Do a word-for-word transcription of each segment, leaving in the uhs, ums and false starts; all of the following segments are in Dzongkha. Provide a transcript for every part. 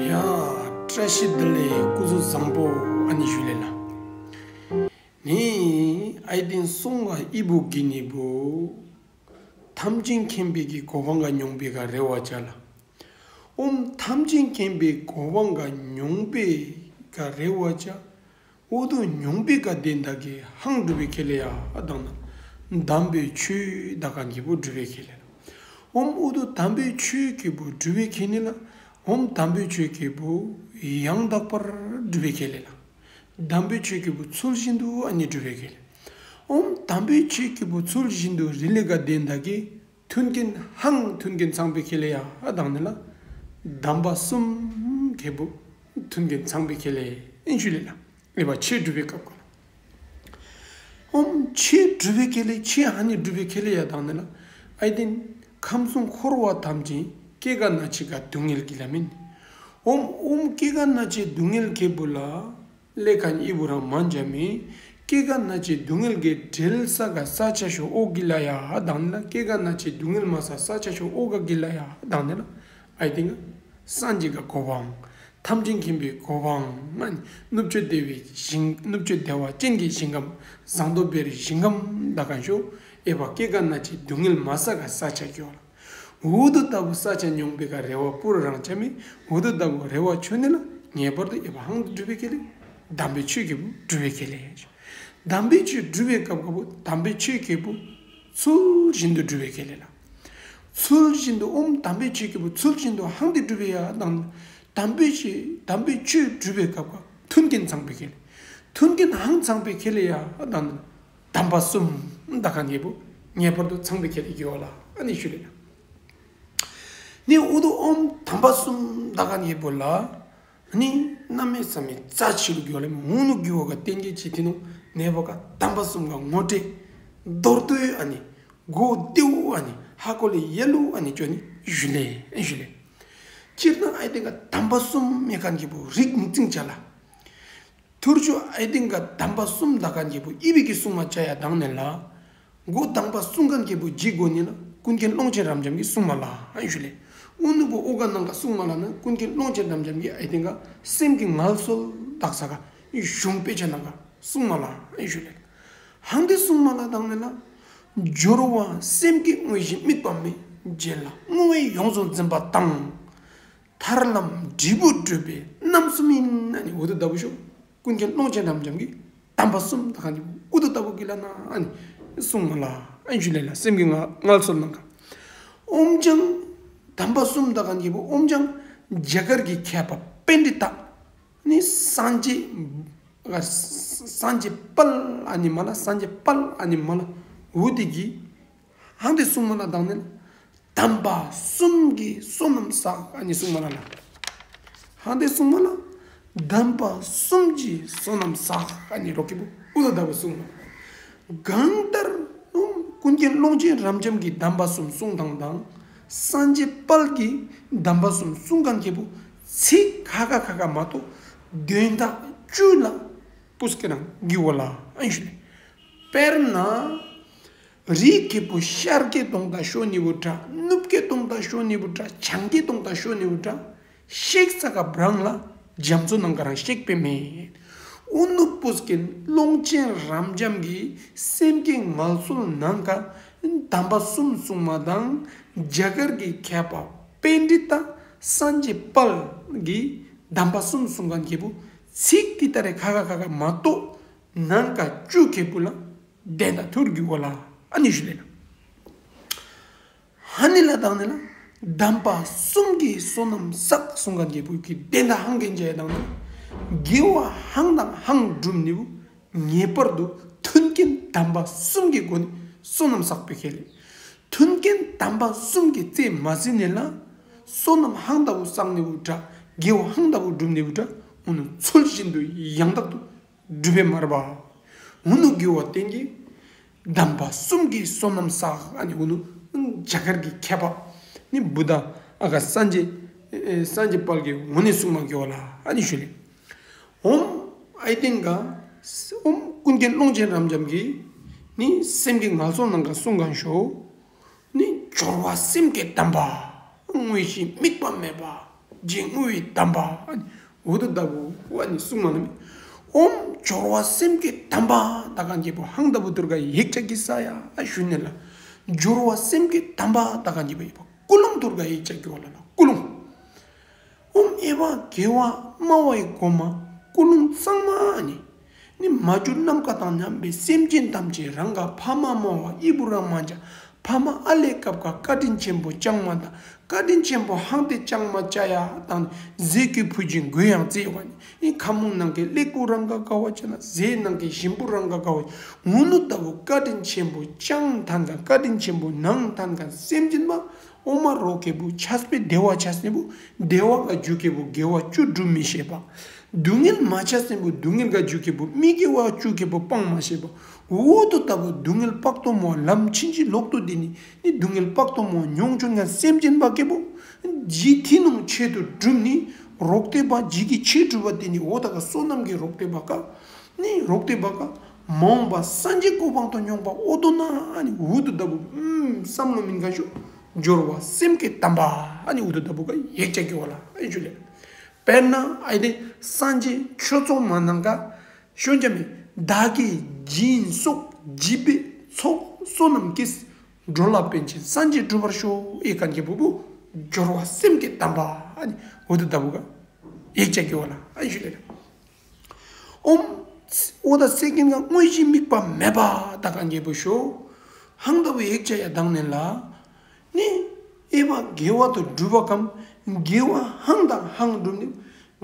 ཡ་བཀྲ་ཤིས་བདེ་ལེགས། སྐུ་གཟུགས་བཟང་པོ་ཨ་ནི་ཞུ་ལེ་ལགས། ནི་ཨའི་ཏེན་སོང་བ་ཨི་བུ་གི་ནི་བུ། ཐམས་ཅད་མཁྱེན་པའི་གི་གོ་འཕང་ག་མྱོང་པའི་ག་རེ་བ་ཅ་ལགས། ཨོམ་ཐམས་ཅད་མཁྱེན་པའི་གོ་འཕང་ག་མྱོང་པའི་ག་རེ་བ་ཅ། འོ་དོ་མྱོང་པའི་ག་དོན་དག་གི་ཧང་སྒྲུབ་པའི་ཁེ་ལེ་ཡ་དག་ན། དམ་པའི་ཆོས་དག་ག་ནི་བུ་སྒྲུབ་པའི་ཁེ་ལེ་ལགས། ཨོམ་འོ་དོ་དམ་པའི་ཆོས་ཀེ་བུ་སྒྲུབ་པའི་ཁེ་ནི་ལ། ཨོམ་དམ་པའི་ཆོས་ཀེ་བུ་ཡང་དག་པར་སྒྲུབ་པའི་ཁེ་ལེ་ལགས། དམ་པའི་ཆོས་ཀེ་བུ་ཚུལ་བཞིན་དུ་ཨ་ནི་སྒྲུབ་པའི་ཁེ་ལེ། ཨོམ་དམ་པའི་ཆོས་ཀེ་བུ་ཚུལ་བཞིན་དུ་རིལ་ལེ་ག་དོན་དག་གི་མཐུན་རྐྱེན་ཧང་མཐུན་རྐྱེན་ཚང་པའི་ཁེ་ལེ་ཡ་དག་ནི་ལ། དམ་པ་གསུམ་ཀེ་བུ་མཐུན་རྐྱེན་ཚང་པའི་ཁེ་ལེ་ཨིན་ཞུ་ལེ་ལགས། ཨའི་བ་ཆོས་སྒྲུབ་པའི་སྐབས་ཀ་ལ། ཨོམ་ཆོས་སྒྲུབ་པའི་ཁེ་ལེ་ཆོས་ཨ་ནི་སྒྲུབ་པའི་ཁེ་ལེ་ཡ་དག་ནི་ལ། ཨའི་ཏེན་ཁམས་གསུམ་འཁོར་བ་ཐམས་ཅད་སྐྱེ་རྒ་ན་འཆི་ག་སྡུག་བསྔལ་གྱི་ལ་མིན། ཨོམ་ཨོམ་སྐྱེ་རྒ་ན་འཆི་སྡུག་བསྔལ་ཀེ་བུ་ལ། ལེ་ཁན་ཨི་བུ་རང་མན་ཇ་མི། སྐྱེ་རྒ་ན་འཆི་སྡུག་བསྔལ་གྱི་བྲལ་ས་ག་ས་ཆ་ཤོ་ཨོ་གི་ལ་ཡ་དག་ནི་ལ། སྐྱེ་རྒ་ན་འཆི་སྡུག་བསྔལ་མ་ས་ས་ཆ་ཤོ་ཨོ་ག་གི་ལ་ཡ་དག་ནི་ལ། ཨའི་ཏེན་ག་སངས་རྒྱས་ག་གོ་འཕང་། ཐམས་ཅད་མཁྱེན་པའི་གོ་འཕང་ཨ་ནི། ནུབ་ཕྱོགས་བདེ་བའི་ཞིང་ནུབ་ཕྱོགས་བདེ་བ་ཅན་གྱི་ཞིང་ཁམས་ཟངས་མདོག་དཔལ་རི་ཞིང་ཁམས་དག་ཁན་ཤོ། ཨའི་བ་སྐྱེ་རྒ་ན་འཆི་སྡུག་བསྔལ་མ་ས་ག་ས་ཆ་ཀེ་བ་ལ། འོ་དོ་ལྟ་བུ་ས་ཆ་མྱོང་པའི་ག་རེ་བ་པུ་ར་རང་ཅ་མི། འོ་དོ་ལྟ་བུ་རེ་བ་ཆོ་ནི་ལ་ངེས་པར་དུ་ཨའི་བ་ཧང་སྒྲུབ་པའི་ཁེ་ལེ། དམ་པའི་ཆོས་ཀེ་བུ་སྒྲུབ་པའི་ཁེ་ལེ། དམ་པའི་ཆོས་སྒྲུབ་པའི་སྐབས་ཀ་བུ་དམ་པའི་ཆོས་ཀེ་བུ་ཚུལ་བཞིན་དུ་སྒྲུབ་པའི་ཁེ་ལེ་ལགས། ཚུལ་བཞིན་དུ་ཨོམ་དམ་པའི་ཆོས་ཀེ་བུ་ཚུལ་བཞིན་དུ་ཧང་སྟེ་སྒྲུབ་པའི་ཡ་དག་ནི། དམ་པའི་ཆོས་དམ་པའི་ཆོས་སྒྲུབ་པའི་སྐབས་ཀ་མཐུན་རྐྱེན་ཚང་པའི་ཁེ་ལེ། མཐུན་རྐྱེན་ཧང་ཚང་པའི་ཁེ་ལེ་ཡ་དག་ནི། དམ་པ་གསུམ་དག་ཁན་ཀེ་བུ་ངེས་པར་དུ་ཚང་པའི་ཁེ་ལེ་ཀེ་བ་ལ་ཨ་ནི་ཞུ་ལེ་ལགས། ནི་འོ་དོ་ཨོམ་དམ་པ་གསུམ་དག་ཁན་ཀེ་བུ་ལ། ནི་གནམ་མེད་ས་མེད་རྩ་ཆེ་ལུ་ཀེ་བ་ལ་མི་འོ་ནུ་ཀེ་བ་ག་བརྟེན་གྱི་ཅི་ཏེ་ནོ་ནེ་བ་ག་དམ་པ་གསུམ་ག་ངོ་སྤྲོད་མདོར་བསྡུས་ཨ་ནི་གོ་བདེ་བོ་ཨ་ནི་ཧ་གོ་ལེ་ཡ་ལུ་ཨ་ནི་ཅོ་ནི་ཞུ་ལེ་ཞུ་ལེ། སྤྱིར་བཏང་ཨའི་ཏེན་ག་དམ་པ་གསུམ་མེད་ཁན་ཀེ་བུ་རིགས་མི་ཚིང་ཅ་ལགས། ཐུར་ཅུ་ཨའི་ཏེན་ག་དམ་པ་གསུམ་དག་ཁན་ཀེ་བུ་ཨི་བི་གི་གསུང་མ་ཅ་ཡ་དག་ནི་ལ། གོ་དམ་པ་གསུང་ཁན་ཀེ་བུ་ཇི་གོ་ནི་ལ་ཀུན་མཁྱེན་ཀློང་ཆེན་རབ་འབྱམས་ཀྱི་གསུང་མ་ལ་ཨན་ཞུ་ལེ། ཨུ་ནུ་བུ་ཨོ་ག་ནང་ག་གསུང་མ་ལ་ན་ཀུན་མཁྱེན་ཀློང་ཆེན་རབ་འབྱམས་ཀྱི་ཨའི་ཏེན་ག་སེམས་ཀྱི་ངལ་གསོ་དག་ས་ག་གཞུང་དཔེ་ཆ་ནང་ག་གསུང་མ་ལ་ཨན་ཞུ་ལེ། ཧང་ཏེ་གསུང་མ་ལ་དག་ནི་ལ། སྦྱོར་བ་སེམས་ཀྱི་དངོས་གཞི་དམིགས་པ་མེད། རྗེས་ལ་བསྔོ་བས་ཡོངས་སུ་འཛིན་པ་དང་། ཐར་ལམ་འབྲས་བུ་བགྲོད་པའི་རྣམ་གསུམ་ཡིན། ཨ་ནི་འོ་དོ་ལྟ་བུ་ཤོ་ཀུན་མཁྱེན་ཀློང་ཆེན་རབ་འབྱམས་ཀྱི་དམ་པ་གསུམ་དག་ཁན་ཀེ་བུ་འོ་དོ་ལྟ་བུ་གི་ལ་ན་ཨ་ནི་གསུང་མ་ལ་ཨན་ཞུ་ལེ་ལགས། སེམས་ཀྱི་ངལ་ངལ་གསོ་ནང་ག་ཨོམ་ཅང་དམ་པ་གསུམ་དག་ཁན་ཀེ་བུ་ཨོམ་ཅང་རྒྱ་གར་གྱི་མཁས་པ་པཎྜི་ཏ་ནི་སངས་རྒྱས་སངས་རྒྱས་དཔལ་ཨ་ནི་མ་ལ་སངས་རྒྱས་དཔལ་ཨ་ནི་མ་ལ་འོ་དེ་གི་ཧང་ཏེ་གསུང་མ་ལ་དག་ནི་ལ། དམ་པ་གསུམ་གྱི་བསོད་ནམས་བསགས་ཨ་ནི་གསུང་མ་ལ་ལ། ཧང་ཏེ་གསུང་མ་ལ། དམ་པ་གསུམ་གྱི་བསོད་ནམས་བསགས་ཨ་ནི་རོག་ཀེ་བུ་འོ་དོ་ལྟ་བུ་གསུང་མ་ལ། གང་ལྟར་ཀུན་མཁྱེན་ཀློང་ཆེན་རབ་འབྱམས་ཀྱི་དམ་པ་གསུམ་གསུང་དང་དང་། སངས་རྒྱས་དཔལ་གྱི་དམ་པ་གསུམ་གསུང་ཁན་ཀེ་བུ་ཚིག་ཁ་ཁ་ཁ་ཁ་མ་གཏོགས་དོན་དག་བཅུ་ལ་པུས་ཀེ་རང་གི་འོ་ལ་ཨན་ཞུ་ལེ། དཔེར་ན། རི་ཀེ་བུ་ཤར་གྱི་དོང་དང་ཤོ་ནི་བུ་དྲ། ནུབ་ཀྱི་དོང་དང་ཤོ་ནི་བུ་དྲ། བྱང་གི་དོང་དང་ཤོ་ནི་བུ་དྲ། ཤེག་ས་ག་བྲང་ལ་རྒྱ་མཚོ་ནང་ག་རང་ཤེག་པེ་མེད། ཨུ་ནུ་པུས་ཀེ་ཀློང་ཆེན་རབ་འབྱམས་ཀྱི་སེམས་ཀྱི་ངལ་གསོ་ནང་ག་དམ་པ་གསུམ་གསུང་མ་དང་རྒྱ་གར་གྱི་མཁས་པ་པཎྜི་ཏ་སངས་རྒྱས་དཔལ་གྱི་དམ་པ་གསུམ་གསུང་ཁན་ཀེ་བུ་ཚིག་དེ་ལྟར་ཁ་ཁ་ཁ་ཁ་མ་གཏོགས་ནང་ག་བཅུ་ཀེ་བུ་ལ་དོན་དག་ཐུར་གི་འོ་ལ་ཨ་ནི་ཞུ་ལེ་ལགས། ཧ་ནི་ལ་དག་ནི་ལ་དམ་པ་གསུམ་གྱི་བསོད་ནམས་བསགས་གསུང་ཁན་ཀེ་བུ་གི་དོན་དག་ཧང་གེན་ཅ་ཡ་དག་ནི་དགེ་བ་ཧང་དང་ཧང་སྒྲུབ་ནི་བུ་ངེས་པར་དུ་མཐུན་རྐྱེན་དམ་པ་གསུམ་གྱི་སྒོ་ནས་བསོད་ནམས་བསགས་པའི་ཁེ་ལེ། མཐུན་རྐྱེན་དམ་པ་གསུམ་གྱི་རྩེ་མ་ཟིན་ནི་ལ་བསོད་ནམས་ཧང་ལྟ་བུ་བསགས་ནི་བུ་དྲ་དགེ་བ་ཧང་ལྟ་བུ་སྒྲུབ་ནི་བུ་དྲ་ཨུ་ནུ་ཚུལ་བཞིན་དུ་ཡང་དག་ཏུ་སྒྲུབ་པའི་མར་བ། ཨུ་ནུ་གི་འོ་བརྟེན་གྱི་དམ་པ་གསུམ་གྱི་བསོད་ནམས་བསགས་ཨ་ནི་ཨུ་ནུ་རྒྱ་གར་གྱི་མཁས་པ་ནི་བུདྡྷ་ཨ་ག་སངས་རྒྱས་སངས་རྒྱས་དཔལ་གྱི་འོ་ནི་གསུང་མ་གི་འོ་ལ་ཨ་ནི་ཞུ་ལེ། ཨོམ་ཨའི་ཏེན་ག་ཨོམ་ཀུན་མཁྱེན་ཀློང་ཆེན་རབ་འབྱམས་ཀྱི་ནི་སེམས་ཀྱི་ངལ་གསོ་ནང་ག་གསུང་ཁན་ཤོ་ནི་སྦྱོར་བ་སེམས་ཀྱི་དམ་པ་དངོས་གཞི་དམིགས་པ་མེད་པ། རྗེ་བསྔོ་བའི་དམ་པ་ཨ་ནི་འུ་དུ་ད་བུ་ཨ་ནི་གསུང་མ་ནི་མེ། ཨོམ་སྦྱོར་བ་སེམས་བསྐྱེད་དམ་པ་དག་ཁན་ཁེ་པོ་ཧང་ད་བུ་དུར་ག་ཡེག་ཅ་གི་ས་ཡ་ཨ་ཞུ་ནི་ལ། སྦྱོར་བ་སེམས་བསྐྱེད་དམ་པ་དག་ཁན་ཁེ་པོ་ཡེ་པ་ཀུན་སློང་དུར་ག་ཡེག་ཅ་གི་ཝ་ལ་ལ་ཀུན་སློང་། ཨོམ་ཨེ་བ་དགེ་བ་སྨྲ་བའི་གོ་མ་ཀུན་སློང་གཙང་མ་ཨ་ནི། ནི་མ་གྱུར་ནམ་མཁའ་དང་མཉམ་པའི་སེམས་ཅན་ཐམས་ཅད་རང་ག་ཕ་མ་སྨྲ་བ་ཨི་བུ་རང་མ་ཅ། ཕ་མ་ཨ་ལེ་སྐབས་ཀ་བཀའ་དྲིན་ཆེན་པོ་བསྐྱང་མ་ད། བཀའ་དྲིན་ཆེན་པོ་ཧང་ཏེ་བསྐྱང་མ་ཅ་ཡ་དང་ཟས་གོས་ཕུད་ཅིང་གོས་ཡང་བརྩེ་བ་ནི། ཨི་ཁ་མུང་ནང་གི་ལེགས་པོ་རང་ག་ག་བ་ཅ་ན་ཟས་ནང་གི་ཞིམ་པོ་རང་ག་ག་བ། འུ་ནུ་ད་བུ་བཀའ་དྲིན་ཆེན་པོ་བསྐྱང་ཐན་ག་བཀའ་དྲིན་ཆེན་པོ་གནང་ཐན་ག་སེམས་ཅན་མ། ཨོ་མ་རོག་ཁེ་པོ་ཆས་པེ་བདེ་བ་ཆས་ནི་བུ་བདེ་བ་ག་འཇུ་ཁེ་པོ་དགེ་བ་བཅུ་སྒྲུབ་མི་ཤེས་པ། སྡུག་བསྔལ་མ་ཆས་ནི་བུ་སྡུག་བསྔལ་ག་འཇུ་ཁེ་པོ་མི་དགེ་བ་བཅུ་ཁེ་པོ་སྤང་མ་ཤེས་པ། འུ་དུ་ད་བུ་སྡུག་བསྔལ་དཔག་ཏུ་མོ་ལམ་ཕྱིན་ཅི་ལོག་ཏུ་དེ་ནི་ནི་སྡུག་བསྔལ་དཔག་ཏུ་མོ་མྱོང་ཆུན་ག་སེམས་ཅན་པ་ཁེ་པོ། ཇི་ཐི་ནོང་ཆེད་དུ་སྒྲུབ་ནི་རོག་ཏེ་བ་ཇི་གི་ཆེད་སྒྲུབ་པ་དེ་ནི་འོ་ད་ག་བསོད་ནམས་ཀྱི་རོག་ཏེ་བ་ག་ནི་རོག་ཏེ་བ་ག་མ་འོངས་པ་སངས་རྒྱས་གོ་འཕང་དུ་མྱོང་པ་ཨོ་དོ་ན་ཨ་ནི་འུ་དུ་ད་བུ་ཨུམ་བསམ་བློ་མིན་ག་ཤོ་སྦྱོར་བ་སེམས་བསྐྱེད་དམ་པ་ཨ་ནི་འུ་དུ་ད་བུ་ག་ཡེག་ཅ་གི་ཝ་ལ་ཨ་ནི་ཞུ་ལེ། དཔེར་ན་ཨའི་ཏེ་སངས་རྒྱས་ཆོས་ཚོགས་མ་ནང་ག་ཤོན་ཅ་མེ། བདག་གིས་སྦྱིན་སོགས་བགྱིས་པའི་ཚོགས་བསོད་ནམས་ཀྱིས། འགྲོ་ལ་ཕན་ཕྱིར་སངས་རྒྱས་འགྲུབ་པར་ཤོག་ཡེག་ཁན་ཁེ་པོ་བུ་སྦྱོར་བ་སེམས་བསྐྱེད་དམ་པ་ཨ་ནི་འུ་དུ་ད་བུ་ག་ཡེག་ཅ་གི་ཝ་ལ་ཨ་ནི་ཞུ་ལེ། ཨོམ་འོ་ད་སེ་ཀེན་ག་དངོས་གཞི་དམིགས་པ་མེད་པ་དག་ཁན་ཁེ་པོ་ཤོ་ཧང་ད་བུ་ཡེག་ཅ་ཡ་དག་ནི་ལ། ནི་ཨེ་བ་དགེ་བ་དུ་སྒྲུབ་པ་གམ་དགེ་བ་ཧང་དང་ཧང་སྒྲུབ་ནི།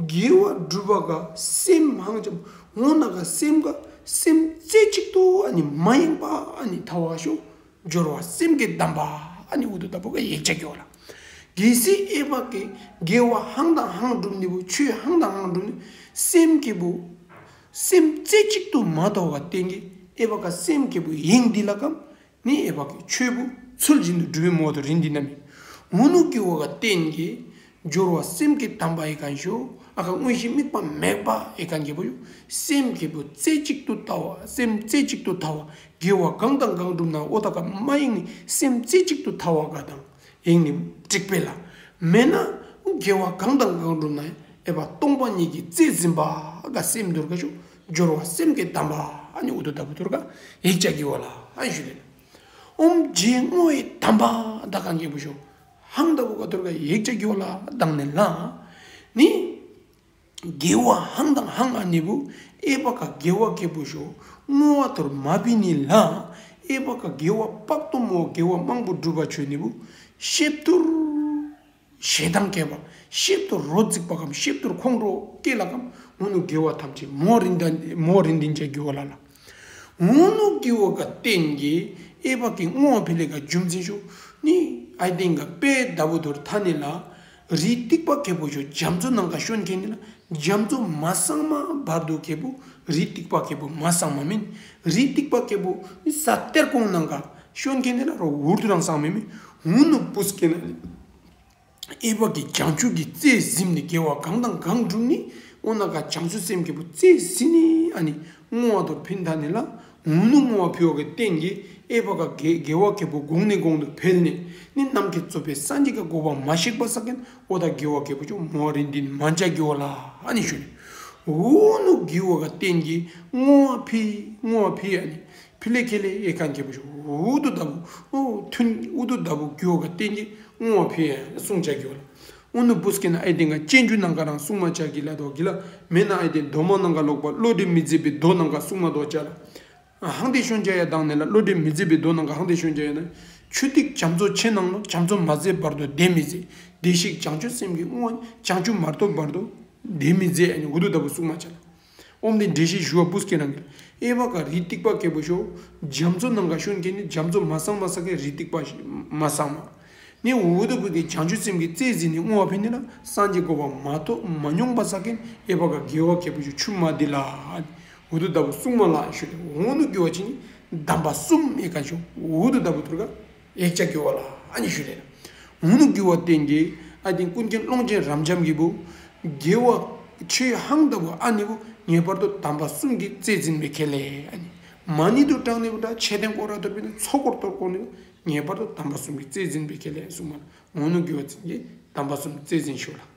དགེ་བ་སྒྲུབ་པ་ག་སེམས་ཧང་ཅམ་འོ་ན་ག་སེམས་ག་སེམས་རྩེ་གཅིག་ཏུ་ཨ་ནི་མ་ཡེངས་པ་ཨ་ནི་ཐ་བ་ཤོ་སྦྱོར་བ་སེམས་བསྐྱེད་དམ་པ་ཨ་ནི་འུ་དུ་ད་བུ་ག་ཡེག་ཅ་གི་ཝ་ལ། གལ་སྲིད་ཨེ་བ་གི་དགེ་བ་ཧང་དང་ཧང་སྒྲུབ་ནི་བུ་ཆོས་ཧང་དང་ཧང་སྒྲུབ་ནི་སེམས་ཁེ་པོ་སེམས་རྩེ་གཅིག་ཏུ་མ་ཐོ་བ་བརྟེན་གི་ཨེ་བ་ག་སེམས་ཁེ་པོ་ཡེངས་དི་ལ་གམ། ནི་ཨེ་བ་གི་ཆོས་བུ་ཚུལ་བཞིན་དུ་སྒྲུབ་པའི་མོ་དུ་རིན་དི་ན་མེ། འུ་ནུ་གི་ཝ་ག་བརྟེན་གི་སྦྱོར་བ་སེམས་བསྐྱེད་དམ་པ་ཡེག་ཁན་ཤོ་ཨ་ག་དངོས་གཞི་དམིགས་པ་མེད་པ་ཡེག་ཁན་ཁེ་པོ་ཡོ་སེམས་ཁེ་པོ་རྩེ་གཅིག་ཏུ་ཐ་བ་སེམས་རྩེ་གཅིག་ཏུ་ཐ་བ་དགེ་བ་གང་དང་གང་སྒྲུབ་ན་འོ་ད་ག་མ་ཡེངས་ནི་སེམས་རྩེ་གཅིག་ཏུ་ཐ་བ་ག་དང་ཡེངས་ནི་འགྲིག་པེ་ལ། མེན་ན་དགེ་བ་གང་དང་གང་སྒྲུབ་ན་ཨེ་བ་སྟོང་པ་ཉིད་ཀྱི་རྩེ་འཛིན་པ་ག་སེམས་དུར་ག་ཤོ་སྦྱོར་བ་སེམས་བསྐྱེད་དམ་པ་ཨ་ནི་འུ་དུ་ད་བུ་དུར་ག་ཡེག་ཅ་གི་ཝ་ལ་ཨ་ནི་ཞུ་ལེ། ཨོམ་རྗེ་བསྔོ་བའི་དམ་པ་དག་ཁན་ཁེ་པོ་ཤོ་ཧང་ད་བུ་ག་དུར་ག་ཡེག་ཅ་གི་ཝ་ལ་དག་ནི་ལ། ནི་དགེ་བ་ཧང་དང་ཧང་ཨ་ནི་བུ་ཨེ་བ་ག་དགེ་བ་ཁེ་པོ་ཤོ་བསྔོ་བ་དུར་མ་བི་ནི་ལ། ཨེ་བ་ག་དགེ་བ་དཔག་ཏུ་མོ་དགེ་བ་མང་པོ་སྒྲུབ་པ་ཆོ་ནི་བུ་ཤེབ་ཏུར་ཞེ་སྡང་སྐྱེ་བ་ཤེབ་ཏུར་རོ་རྫིག་པ་གམ་ཤེབ་ཏུར་ཁོང་ཁྲོ་སྐྱེ་ལ་གམ་འུ་ནུ་དགེ་བ་ཐམས་ཅད་མོ་རིན་དན་མོ་རིན་དིན་ཅ་གི་ཝ་ལ་ལ། འུ་ནུ་གི་ཝ་ག་བརྟེན་གི་ཨེ་བ་གི་བསྔོ་བ་ཕི་ལེ་ག་རྒྱུ་མཚན་ཤོ་ནི་ཨའི་ཏེན་ག་དཔེ་ད་བུ་དུར་ཐ་ནི་ལ། རི་ཏིག་པ་ཁེ་པོ་ཤོ་རྒྱ་མཚོ་ནང་ག་ཤོན་ཁེ་ནི་ལ་རྒྱ་མཚོ་མ་སང་མ་བར་དུ་ཁེ་པོ་རི་ཏིག་པ་ཁེ་པོ་མ་སང་མ་མེན། རི་ཏིག་པ་ཁེ་པོ་ས་གཏེར་ཀོང་ནང་ག་ཤོན་ཁེ་ནི་ལ་རོ་འུར་དུ་རང་སང་མེ་མེ། འུ་ནུ་བུ་སྐྱེ་ན་ལེ། ཨེ་བ་གི་བྱང་ཆུབ་ཀྱི་རྩེ་གཟིམ་ནི་དགེ་བ་གང་དང་གང་སྒྲུབ་ནི། འོ་ན་ག་བྱང་ཆུབ་སེམས་ཁེ་པོ་རྩེ་གཟིམ་ནི་ཨ་ནི་བསྔོ་བ་དུར་ཕིན་ཐ་ནི་ལ། འུ་ནུ་བསྔོ་བ་ཕི་ཝ་གི་བརྟེན་གི་ཨེ་བ་ག་དགེ་དགེ་བ་ཁེ་པོ་གོང་ནས་གོང་དུ་འཕེལ་ནི། ནི་ནམ་མཁའི་ཚོགས་པའི་སངས་རྒྱས་ཀ་གོ་བ་མ་ཤིག་པ་ས་ཀེན་འོ་ད་དགེ་བ་ཁེ་པོ་ཆོ་མོ་རིན་དིན་མན་ཅ་གི་ཝ་ལ་ཨ་ནི་ཞུ་ནི། འུ་ནུ་གི་ཝ་ག་བརྟེན་གི་བསྔོ་བ་ཕི་བསྔོ་བ་ཕི་ཨ་ནི། ཕི་ལེ་ཁེ་ལེ་ཡེག་ཁན་ཁེ་པོ་ཤོ་འུ་དུ་ད་བུ་འོ་ཐུན་འུ་དུ་ད་བུ་གི་ཝ་ག་བརྟེན་གི་བསྔོ་བ་ཕི་ཡ་གསུང་ཅ་གི་ཝ་ལ། འུ་ནུ་བུ་སྐྱེ་ན་ཨའི་ཏེན་ག་སྤྱོད་འཇུག་ནང་ག་རང་གསུང་མ་ཅ་གི་ལ་དོ་གི་ལ། མེན་ན་ཨའི་ཏེན་མདོ་མང་ནང་ག་ལོག་པ་བློ་གྲོས་མི་མཛད་པའི་མདོ་ནང་ག་གསུང་མ་དོ་ཅ་ལ། ཧང་ཏེ་ཤོན་ཅ་ཡ་དག་ནི་ལ་བློ་གྲོས་མི་མཛད་པའི་མདོ་ནང་ག་ཧང་ཏེ་ཤོན་ཅ་ཡ་ན། ཆུ་ཐིགས་རྒྱ་མཚོ་ཆེ་ནང་ལོ་རྒྱ་མཚོ་མ་ཟད་བར་དུ་འདས་མི་མཛད། བདེ་གཤེགས་བྱང་ཆུབ་སེམས་ཀྱི་བསྔོ་བ་བྱང་ཆུབ་མ་ཐོབ་བར་དུ་འདས་མི་མཛད་ཨ་ནི་འུ་དུ་ད་བུ་གསུང་མ་ཅ་ལ། ཨོམ་དེ་འགྲེལ་བཤད་ཞུ་བ་བུ་སྐྱེ་ན་གི་ལ། ཨེ་བ་ག་རི་ཏིག་པ་ཁེ་པོ་ཤོ་རྒྱ་མཚོ་ནང་ག་ཤོན་ཁེ་ནི་རྒྱ་མཚོ་མ་སང་མ་ས་ཀེན་རི་ཏིག་པ་ཤི་མ་སང་མ། ནི་འུ་དུ་བུ་གི་བྱང་ཆུབ་སེམས་ཀྱི་རྩེ་གཟིམ་ནི་བསྔོ་བ་ཕི་ནི་ལ་སངས་རྒྱས་གོ་འཕང་མ་ཐོབ་མ་མྱོང་པ་ས་ཀེན་ཨེ་བ་ག་དགེ་བ་ཁེ་པོ་ཤོ་ཆུ་མ་དི་ལ། འུ་དུ་ད་བུ་གསུང་མ་ལ་ཞུ་ནི། འུ་ནུ་གི་ཝ་ཅི་ནི་དམ་པ་གསུམ་ཡེག་ཁན་ཤོ་འུ་དུ་ད་བུ་དུར་ག་ཡེག་ཅ་གི་ཝ་ལ་ཨ་ནི་ཞུ་ལེ། འུ་ནུ་གི་ཝ་བརྟེན་གི་ཨའི་ཏེན་ཀུན་མཁྱེན་ཀློང་ཆེན་རབ་འབྱམས་ཀྱི་བུ་དགེ་བ་ཆོས་ཧང་ད་བུ་ཨ་ནི་བུ་ངེས་པར་དུ་དམ་པ་གསུམ་གྱི་རྩེ་གཟིམ་པེ་ཁེ་ལེ་ཨ་ནི། མ་ནི་དུ་དྲང་ནི་བུ་ད་ཆེ་ཏེན་ཀོ་ར་དུར་བི་ནི་ཚོ་ཀོར་ཏོར་ཀོ་ནི་ངེས་པར་དུ་དམ་པ་གསུམ་གྱི་རྩེ་གཟིམ་པེ་ཁེ་ལེ་གསུང་མ་ལ། འུ་ནུ་གི་ཝ་བརྟེན་གི་དམ་པ་གསུམ་རྩེ་གཟིམ་ཤོ་ལ།